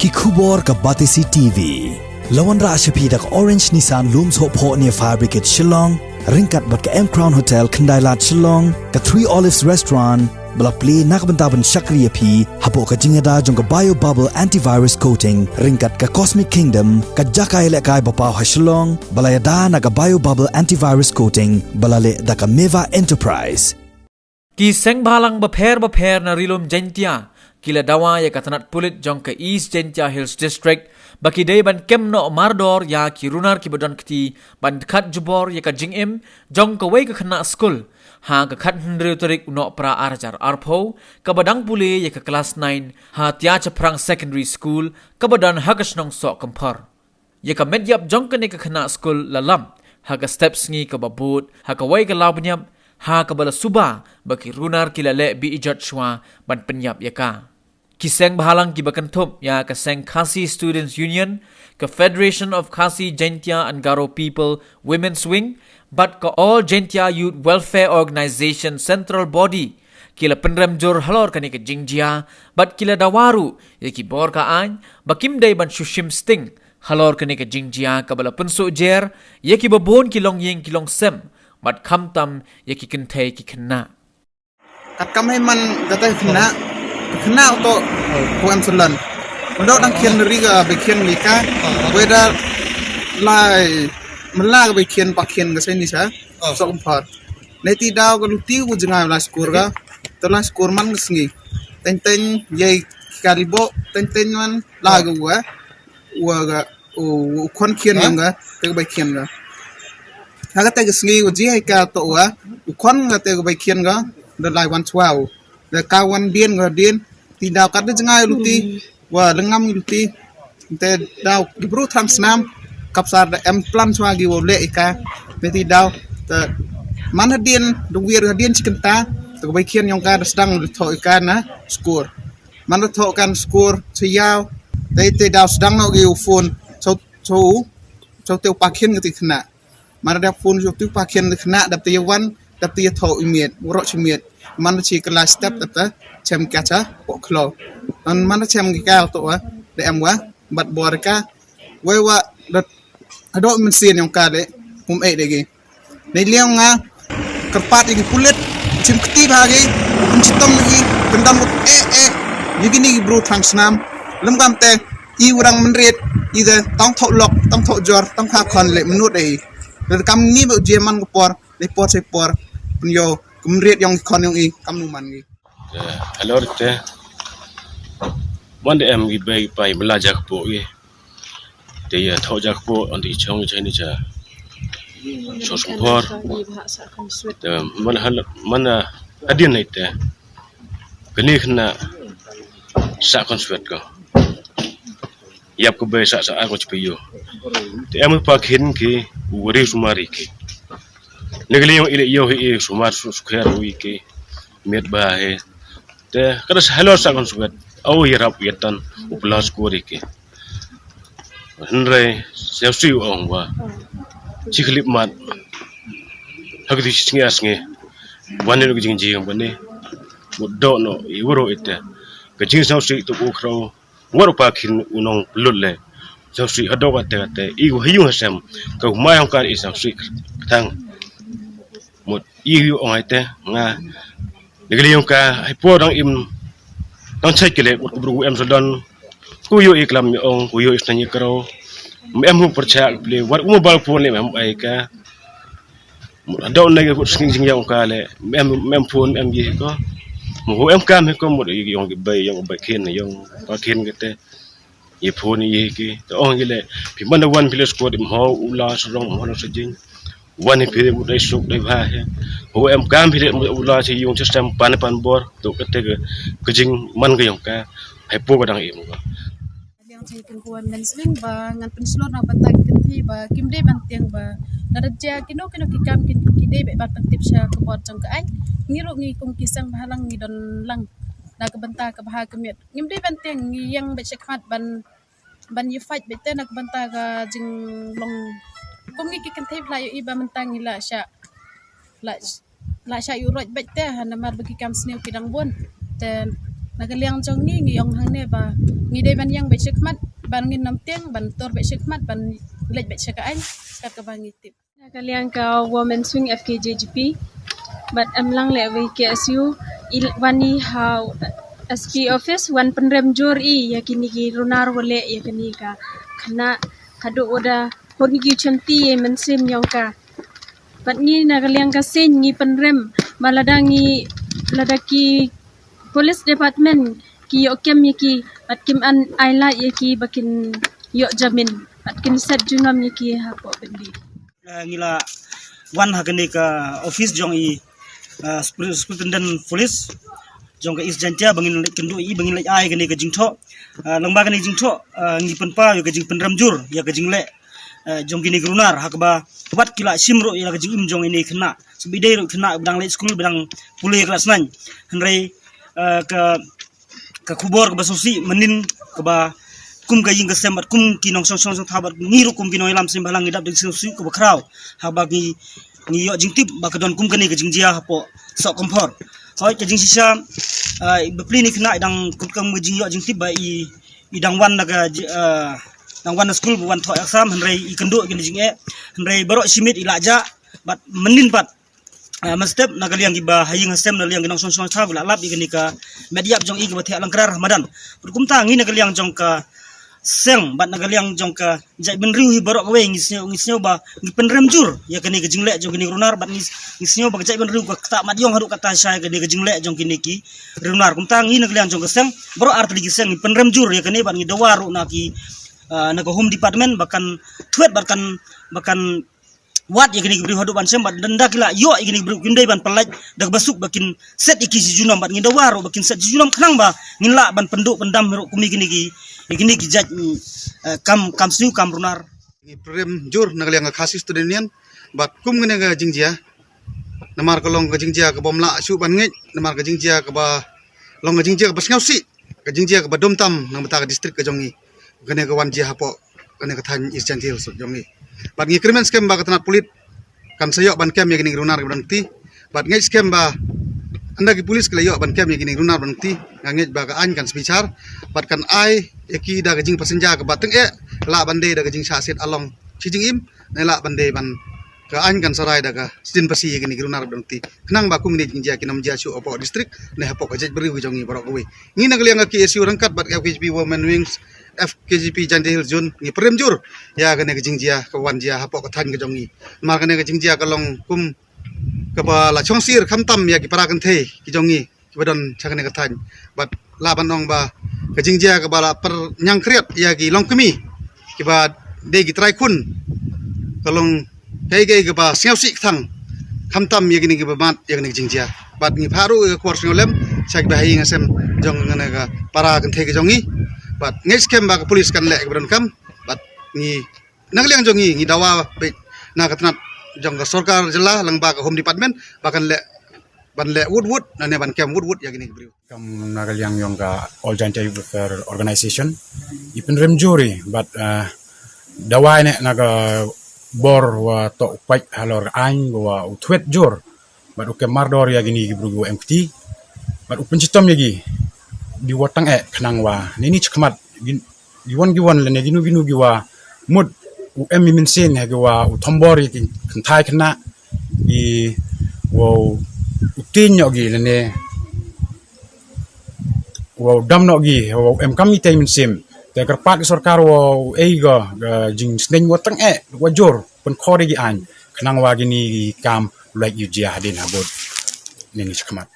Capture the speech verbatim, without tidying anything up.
Ki khubor ka Batesi T V. La wanrah sha phi da ka Orange Nissan Lum Sohphoh near Fire Brigade Shillong, ryngkat bad ka M Crown Hotel Khyndailad Shillong, ka Three Olives Restaurant, ba la plie na ka bynta ban shakri ïa phi hapoh ka jingïada jong ka Bio Bubble Antivirus Coating, ryngkat ka Cosmic Kingdom, ka jaka ïalehkai ba paw ha Shillong, ba la ïada na ka Bio Bubble Antivirus Coating, ba la leh da ka Meva Enterprise. Ki seng bhalang bapher bapher na Ri Lum Jaiñtia ki la dawa ïa ka tnat pulit jong ka East Jaiñtia Hills District ba ki dei ban kem noh mardor ïa ki runar kiba don kti ban khat jubor ïa ka jingim jong kawei ka khynnah skul ha ka khathynriew tarik u Nohprah ar hajar arphew, kaba dang pule ïa ka klas nine ha Tia Chaphrang Secondary School kaba don ha ka shnong Sohkymphor. Ïa ka met ïap jong kane ka khynnah skul la lam ha ka step sngi kaba bud ha kawei ka law bniap, ha kaba la suba ba ki runar ki la leh bi ijot shuwa ban pynïap ïa ka. Ki seng bhalang kiba kynthup ïa ka seng Khasi Students Union, ka Federation of Khasi Jaintia and Garo People Women's Wing, bad ka All Jaintia Youth Welfare Organization Central Body ki la pynrem jur halor kane ka jingjia, bad ki la dawa ruh ïa ki bor ka aiñ ba kim dei ban shu shim sting halor kane ka jingjia kaba la pynsuh jer ïa kiba bun ki longïing ki longsem, bad khamtam ïa ki kynthei ki khynnah. Kat kam hei man kata khynnah, khynnah u to ko em selan. Mendo dang khian ri ka bai khian ri ka, weda lai mela ka bai khian pa khian ka seni sa, Sohkymphor. Neti daw ka luti u jngai lai skur ka, to lai skur man ka sngi. Teng teng yei ka libo, teng teng man la ka wa, wa ka u, u khon khian yong ka, te ka bai khian ka. Ha ka te ka sngi u ji hai ka to wa, u khon ka te ka bai khian ka, da lai wan chwa u. Da ka wan dien ka dien, ti daw kat da jngai luti, wa lengam luti. Te daw ki bru tham snam, kap sar da em plan chwa ki wa le ika. Te ti daw, te man ha dien, da wir ha dien chi kynta, te ka bai khian yong ka da sdang da tho ika na skur. Man da tho kan skur, sa yaw, te te daw sdang no ki u phone, so, so, so te u pa khian ka ti khynnah. Man da phone so te u pa khian ka khynnah, dap te ya wan, dap te ya tho i miet, u ro chi miet. Man da chi ka la step, dap te chem ka cha, po khlo. Nan man da chem ka ka to wa, da em wa, bat bor ka, wei wa, da ado mynsin yong ka de, um ei de gi. Nei liang nga, kyrpad ïa ki pulit, chim kti bha ki, kum chitom ïa ki, kyndam lut eh eh, ïa kini ki bru thang snam, lem kam te, i urang mynrit, i de, tang thok lok, tang thok jor, tang kha khon le, mynut eh. Le kam ni ba jia man ka por, le por se por, pun yo, kum mynrit yong ki khon yong i, kam nu man ki. Hello, te. Wan de em ki bai pai mela jak po ki. Te ïa tho jak po, anti chong chai ni cha. Sohkymphor. Te man hal, man, ah, adin nei te. Kani khynnah sa kon swet ko. Ïap ko bai sa sa ko chpe yo. Te em pa khian ki, u wari sumari ki. Nagli yong ile yo hi sumar su, sukher wi ki. Miet ba he. Te, kada sa hello sa kon swet. Au ïa rap ïa tan, u plas ko ri ki. Hynrei, siaw si u ong wa. Chi khlip mat. Ha ka ti chi sngi a sngi. Wan ni ka jingjia ba ni. Mut do no, i waro ite. Ka jing siaw si tu u khro. War u pa khian u nong lut le. Siaw si ha do ka te ka te. I u ha yung ha sem. Ka u ma yong ka i siaw si tang. Mut i u ong ai te. Nga. Nagli yong ka, hai po dang im, dang chai kile, mut ku bru em sa don. Ku yo i klam mi ong, ku yo i snang i kro. Mem hu percha kple, wat u mobile phone le mem ai ka. Mut hadau nai ku sing sing yong ka le, mem, mem phone, mem ye ko. Mu hu em kam he ko, mut yong ki bai, yong bai khian, yong pa khian kete. Ye phone ye ki. Te ong ye le. Phi man da wan phi le squad im ho u la sarong mo na sa jing. Wan phi le mu dai suk dai bha he. Ho em kam phi le mu u la si yung system pan pan bor. Tu kete ke, ke jing man ke yong ka. Hai po ka dang im ka. Liang jai ken kuan men sling ba ngan penslor na bata ki kynthei ba kim dei ban tiang ba. Lada jia kino kino ki kam ki, ki dei ba ban pyntip sha ka bor jong ka ai. Ngi ruh ngi kum ki seng bhalang ngi don lang. Na ka bynta ka bha ka miat. Ngim dei ban tiang ngi ïeng bad shakhmat ban, ban ïa fight bad te na ka bynta ka jinglong. Kum ngi ki kynthei phi la ïohi ba mynta ngi la shah, la, la shah ïuh roit bad te ha namar ba ki kam sniew ki dang bun. Te na ka liang jong ngi ngi ong hangne ba Ngi dei ban ïeng beit shakhmat, ban ngin nym tieng, ban tur beit shakhmat, ban leit beit sha ka aiñ, kat kaba ngi tip. Na ka liang ka Women's Wing F K J G P, bad em lang leh wei K S U, i wan i ha S P office, wan pynrem jur i ïa kine ki runar wa leh ïa kane ka khynnah, haduh wa da pun ki chynti ïa i mynsiem yong ka. Bad ngi na ka liang ka seng ngi pynrem, ma lada ngi, lada ki police department ki ïoh kem ïa ki, bad kim an ai lad ïa ki ba kin ïoh jamin, bad kin set junom ïa ki hapoh byndi. Eh, ngi la wan ha kane ka office jong i, eh, Super-, Superintendent Police jong ka East Jaintia ba ngin leit kynduh ïa i, ba ngin leit ai kane ka jingthoh. Eh, lyngba kane ka jingthoh, eh, ngi pynpaw ïa ka jingpynrem jur ïa ka jingleh, eh, jong kine ki runar, ha kaba wat ki la shim ruh ïa la ka jingim jong ine i khynnah. Sa ba i dei ruh i khynnah ba dang leit skul, ba dang pule ïa ka la snaiñ. Hynrei, eh, ka ka khubor kaba sngewsih mynnin, kaba kum ka ïing ka sem bad kum ki nongshong shnong sngewthuh bad ngi ruh kum ki nongïalam seng bhalang ngi dap da ka jingsngewsih kaba khraw, haba ngi, ngi ïoh jingtip ba ka don kum kane ka jingjia hapoh Sohkymphor. Hooid, ka jingshisha, ah, i bapli ine i khynnah i dang kut kam ka jingïoh jingtip ba i, i dang wan na ka ji-, ah, dang wan na skul ba wan thoh exam, hynrei i kynduh ïa kane ka jingeh, hynrei baroh shi miet i la jah, bad mynnin pat, ah, mynstep na ka liang kiba ha ïing ha sem, na liang ki nongshong sngewthuh ki la lap ïa kane ka met ïap jong i kaba thiah lyngkrar ha madan. Bad kumta ngi na ka liang jong ka seng bad na ka liang jong ka jaitbynriew hi baroh kawei ngi sngew, ngi sngew ba ngi pynrem jur ïa kane ka jingleh jong kine ki runar, bad ngi, ngi sngew ba ka jaitbynriew ka ktah mat ïong haduh katta sha ïa kane ka jingleh jong kine ki runar. Kumta ngi na ka liang jong ka seng, baroh artylli ki seng ngi pynrem jur ïa kane, bad ngi dawa ruh na ki, ah, na ka Home Department ba kan thwet bad kan, ba kan wad ïa kine ki briew haduh ban shem, bad ynda ki la ïoh ïa kine ki briew kim dei ban pyllait da kaba suk, ba kin set ïa ki shi junom, bad ngi dawa ruh ba kin set shi junom khnang ba ngin lah ban pynduh pyndam ruh kum ïa kine ki, ïa kine ki jait, mm, eh, kam, kam sniew kam runar. Ngi pynrem jur na ka liang ka Khasi Student Union bad kum kane ka jingjia, namar ka long ka jingjia kaba ym lah shuh ban ngeit, namar ka jingjia kaba long ka jingjia kaba sngewsih, ka jingjia kaba dum tam na ka bynta ka district ka jong ngi. Kane ka wan jia hapoh kane ka thaiñ East Jaintia Hills jong ngi. Bad ngi kyrmen skhem ba ka tnat pulit kan sa ïoh ban kem ïa kine ki runar kiba don kti. Bad ngeit skhem ba ynda ki pulit ki la ïoh ban kem ïa kine ki runar ba don kti, nga ngeit ba ka aiñ kan sa bishar bad kan ai ïa ki da ka jingpassenger kaba tyngeh, lah ban dei da ka jingshah siat along shi jingim, ne lah ban dei ban ka aiñ kan sa rai da ka sdien phasi ïa kine ki runar ba don kti, khnang ba kum kine ki jingjia kin ym jia shuh hapoh district ne hapoh ka jaitbynriew ka jong ngi baroh kawei. Ngi na ka liang ka K S U ryngkat bad F K J P Women Wings, F K J P Jaintia Hills Zone, ngi pynrem jur ïa kane ka jingjia ka wan jia hapoh ka thaiñ ka jong ngi. Namar kane ka jingjia ka long kum kaba la shong sir khamtam ïa ki para kynthei ki jong ngi kiba don sha kane ka thaiñ. Bad lah ban ong ba ka jingjia kaba la pynïang khriat ïa ki longkmie kiba dei ki trai khun, ka long kaei kaei kaba sngewsih kthang, khamtam ïa kine kiba mad ïa kane ka jingjia. Bad ngi phah ruh ïa ka khubor sngewlem sha kiba ha ïing ha sem jong kane ka para kynthei ka jong ngi. Bad ngeit skhem ba ka pulit kan leh kaba donkam. Bad ngi na ka liang jong ngi ngi dawa beit na ka tnat jong ka sorkar jylla lyngba ka Home Department ba kan leh, ban leh wut wut, nane ban kem wut wut ïa kine ki briew. Kam na ka liang jong ka All Jaintia Youth Welfare Organization, i pynrem jur i bad, eh, dawa ine na ka bor wa toh u pait halor ka aiñ wa u thwet jur bad u kem mardor ïa kine ki briew kiwa em kti bad u pynshitom ïa ki di wa tang eh khnang wa nini chikmat gin giwon giwon lane ginu ginu giwa mut u em i mynsiem ha giwa u thombor ïa ki kynthai khynnah, i wow u tieng noh gi lane wow dam noh gi, wow em kam i tei mynsiem. Te kyrpad ki sorkar wow ei ga, ga jingsneng wa tang eh wa jur pynkhor ïa ki aiñ khnang wa kini ki kam lait ïa jia hadien habud nini chikmat.